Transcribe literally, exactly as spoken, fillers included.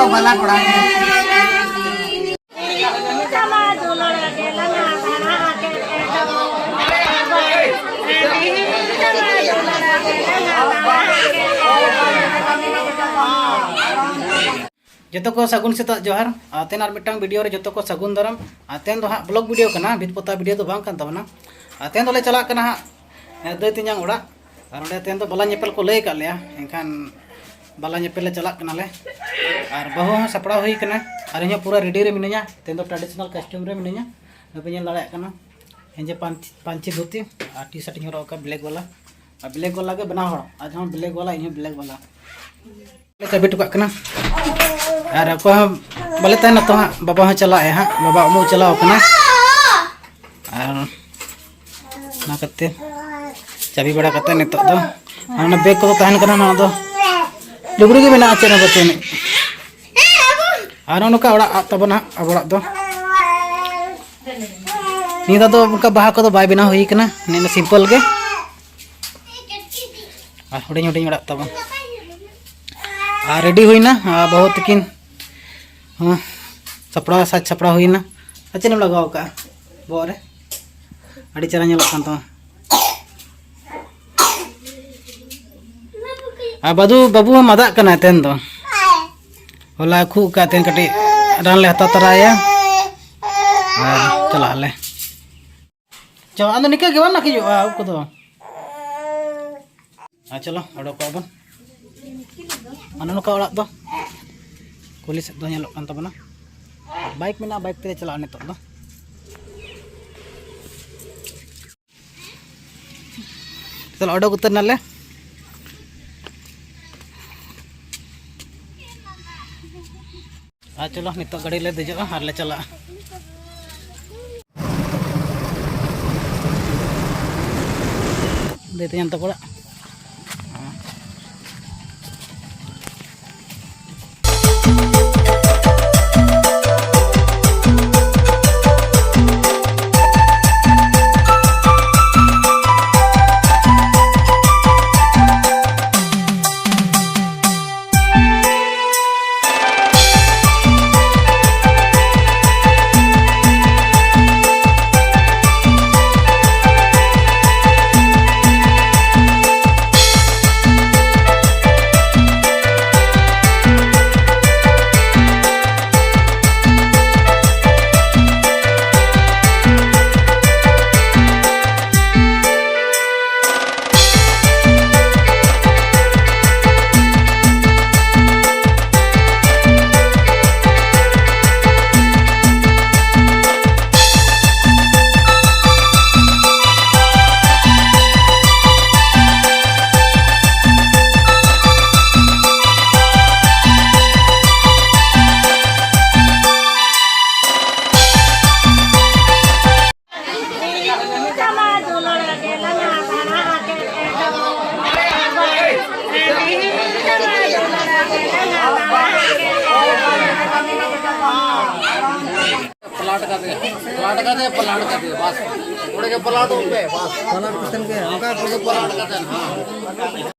ᱵᱟᱞᱟ ᱠᱚᱲᱟ᱾ ᱡᱚᱛᱚ ᱠᱚ ᱥᱟᱹᱜᱩᱱ ᱥᱮᱛᱟᱜ ᱡᱚᱦᱟᱨ᱾ ᱟᱨ ᱛᱮᱦᱮᱧ ᱟᱨ ᱢᱤᱫᱴᱟᱝ video ᱨᱮ ᱡᱚᱛᱚ ᱠᱚ ᱥᱟᱹᱜᱩᱱ ᱫᱟᱨᱟᱢ᱾ ᱟᱨ ᱛᱮᱦᱮᱧ ᱫᱚ ᱦᱟᱸᱜ vlog video ᱠᱟᱱᱟ, ᱵᱷᱤᱛ ᱯᱚᱛᱟᱣ video ᱫᱚ ᱵᱟᱝ ᱠᱟᱱ ᱛᱟᱵᱚᱱᱟ᱾ ᱟᱨ ᱛᱮᱦᱮᱧ ᱫᱚᱞᱮ ᱪᱟᱞᱟᱜ ᱠᱟᱱᱟ ᱦᱟᱸᱜ, ᱮ, ᱫᱟᱹᱭ ᱛᱮᱧᱟᱝ ᱚᱲᱟᱜ᱾ ᱟᱨ ᱚᱸᱰᱮ ᱛᱮᱦᱮᱧ ᱫᱚ ᱵᱟᱞᱟ ᱧᱮᱯᱮᱞ ᱠᱚ ᱞᱟᱹᱭ ᱟᱠᱟᱫ ᱞᱮᱭᱟ, ᱮᱱᱠᱷᱟᱱ ᱵᱟᱞᱟ ᱧᱮᱯᱮᱞ ᱞᱮ ᱪᱟᱞᱟᱜ ᱠᱟᱱᱟᱞᱮ᱾ ᱟᱨ ᱵᱟᱹᱦᱩ ᱦᱚᱸ ᱥᱟᱯᱲᱟᱣ ᱦᱩᱭ ᱠᱟᱱᱟ, ᱟᱨ ᱤᱧ ᱦᱚᱸ ᱯᱩᱨᱟᱹ ready ᱨᱮ ᱢᱤᱱᱟᱹᱧᱟ᱾ ᱛᱮᱦᱮᱧ ᱫᱚ traditional costume ᱨᱮ ᱢᱤᱱᱟᱹᱧᱟ, ᱵᱟᱯᱮ ᱧᱮᱞ ᱫᱟᱲᱮᱭᱟᱜ ᱠᱟᱱᱟ᱾ ᱦᱮᱸᱡᱮ ᱯᱟᱧᱪᱤ, ᱯᱟᱧᱪᱤ ᱫᱷᱩᱛᱤ ᱟᱨ T-shirt ᱤᱧ ᱦᱚᱨᱚᱜ ᱟᱠᱟᱫ black ᱵᱟᱞᱟ, ᱟᱨ black ᱵᱟᱞᱟ ᱜᱮ ᱵᱮᱱᱟᱣ ᱦᱚᱲ, ᱟᱡ ᱦᱚᱸ black ᱵᱟᱞᱟ, ᱤᱧ ᱦᱚᱸ black ᱵᱟᱞᱟ᱾ ᱞᱮ ᱪᱟᱵᱤ ᱦᱚᱴᱚ ᱠᱟᱜ ᱠᱟᱱᱟ᱾ ᱟᱨ ᱚᱠᱚᱭ ᱦᱚᱸ ᱵᱟᱞᱮ ᱛᱟᱦᱮᱱᱟ ᱛᱚ ᱦᱟᱸᱜ, ᱵᱟᱵᱟ ᱦᱚᱸ ᱪᱟᱞᱟᱜ ᱟᱭ ᱦᱟᱸᱜ, ᱵᱟᱵᱟ ᱩᱢᱩᱜ ᱪᱟᱞᱟᱣ ᱠᱟᱱᱟ᱾ ᱟᱨ ᱚᱱᱟ ᱠᱟᱛᱮ ᱪᱟᱵᱤ ᱵᱟᱲᱟ ᱠᱟᱛᱮ ᱱᱤᱛᱚᱜ ᱫᱚ, ᱟᱨ ᱚᱱᱟ bag ᱠᱚᱫᱚ ᱛᱟᱦᱮᱱ ᱠᱟᱱᱟ, ᱱᱚᱣᱟ ᱫᱚ ᱞᱩᱜᱽᱲᱤ ᱜᱮ ᱢᱮᱱᱟᱜᱼᱟ, ᱪᱮᱫ ᱦᱚᱸ ᱵᱟᱹᱪᱩᱜ ᱟᱹᱱᱤᱡ᱾ ᱟᱨ ᱱᱚᱜᱼᱚ ᱱᱚᱝᱠᱟ ᱚᱲᱟᱜ ᱟᱫ ᱛᱟᱵᱚᱱᱟ ᱦᱟᱸᱜ, ᱟᱵᱚ ᱚᱲᱟᱜ ᱫᱚ᱾ ᱱᱤᱭᱟᱹ ᱫᱷᱟᱣ ᱫᱚ ᱚᱱᱠᱟ ᱵᱟᱦᱟ ᱠᱚᱫᱚ ᱵᱟᱭ ᱵᱮᱱᱟᱣ ᱦᱩᱭ ᱠᱟᱱᱟ, ᱱᱤᱭᱟᱹ simple ᱜᱮ᱾ ᱟᱨ ᱦᱩᱰᱤᱧ ᱦᱩᱰᱤᱧ ᱚᱲᱟᱜ ᱛᱟᱵᱚᱱ᱾ ᱟᱨ ready ᱦᱩᱭᱱᱟ, ᱟᱨ ᱵᱟᱹᱦᱩ ᱛᱟᱹᱠᱤᱱ ᱦᱚᱸ ᱥᱟᱯᱲᱟᱣ, ᱥᱟᱡᱽ ᱥᱟᱯᱲᱟᱣ ᱦᱩᱭᱱᱟ᱾ ᱟᱨ ᱪᱮᱫ ᱮᱢ ᱞᱟᱜᱟᱣ ᱠᱟᱜᱼᱟ ᱵᱚᱦᱚᱜ ᱨᱮ? ᱟᱹᱰᱤ ᱪᱮᱦᱨᱟ ᱧᱮᱞᱚᱜ ᱠᱟᱱ ᱛᱟᱢᱟ᱾ ᱟᱨ ᱵᱟᱫᱩ, ᱵᱟᱹᱵᱩ ᱦᱚᱸ ᱢᱟᱫᱟᱜ ᱠᱟᱱᱟᱭ ᱛᱮᱦᱮᱧ ᱫᱚ᱾ ᱦᱚᱞᱟ ᱠᱷᱩᱜ ᱠᱟᱜ ᱛᱮ ᱠᱟᱹᱴᱤᱡ ᱨᱟᱱ ᱞᱮ ᱦᱟᱛᱟᱣ ᱛᱚᱨᱟᱭᱟ᱾ ᱟᱨ ᱪᱟᱞᱟᱜ ᱟᱞᱮ᱾ ᱪᱚ, ᱟᱫᱚ ᱱᱤᱠᱟᱹ ᱜᱮ ᱵᱟᱝ ᱱᱟᱹᱠᱤᱡᱚᱜᱼᱟ ᱩᱵ ᱠᱚᱫᱚ᱾ ᱟᱨ ᱪᱚᱞᱚ, ᱚᱰᱚᱠᱚᱜ ᱟᱵᱚᱱ᱾ ᱚᱱᱮ ᱱᱚᱝᱠᱟ ᱚᱲᱟᱜ ᱫᱚ᱾ ᱠᱩᱞᱦᱤ ᱥᱮᱫ ᱫᱚ ᱧᱮᱞᱚᱜ ᱠᱟᱱ ᱛᱟᱵᱚᱱᱟ᱾ Bike ᱢᱮᱱᱟᱜᱼᱟ, bike ᱛᱮᱞᱮ ᱪᱟᱞᱟᱜᱼᱟ ᱱᱤᱛᱚᱜ ᱫᱚ᱾ ᱛᱟᱦᱞᱮ ᱚᱰᱚᱠ ᱩᱛᱟᱹᱨ ᱱᱟᱞᱮ᱾ ᱟᱨ ᱪᱚᱞᱚ, ᱱᱤᱛᱚᱜ ᱜᱟᱹᱰᱤ ᱞᱮ ᱫᱮᱡᱚᱜᱼᱟ ᱟᱨ ᱞᱮ ᱪᱟᱞᱟᱜᱼᱟ᱾ ᱫᱟᱹᱭ ᱛᱮᱧᱟᱝ ᱛᱟᱠᱚ ᱚᱲᱟᱜ᱾ ᱯᱞᱟᱴ ᱠᱟᱛᱮ, ᱯᱞᱟᱴ ᱠᱟᱛᱮ, ᱵᱟᱥ᱾ ᱚᱸᱰᱮ ᱜᱮ ᱯᱞᱟᱴᱚᱜ ᱯᱮ, ᱵᱟᱥ᱾ ᱯᱞᱟᱴ ᱠᱟᱛᱮ ᱜᱮ, ᱚᱱᱠᱟ ᱜᱮ ᱯᱞᱟᱴ ᱠᱟᱛᱮ, ᱦᱮᱸ᱾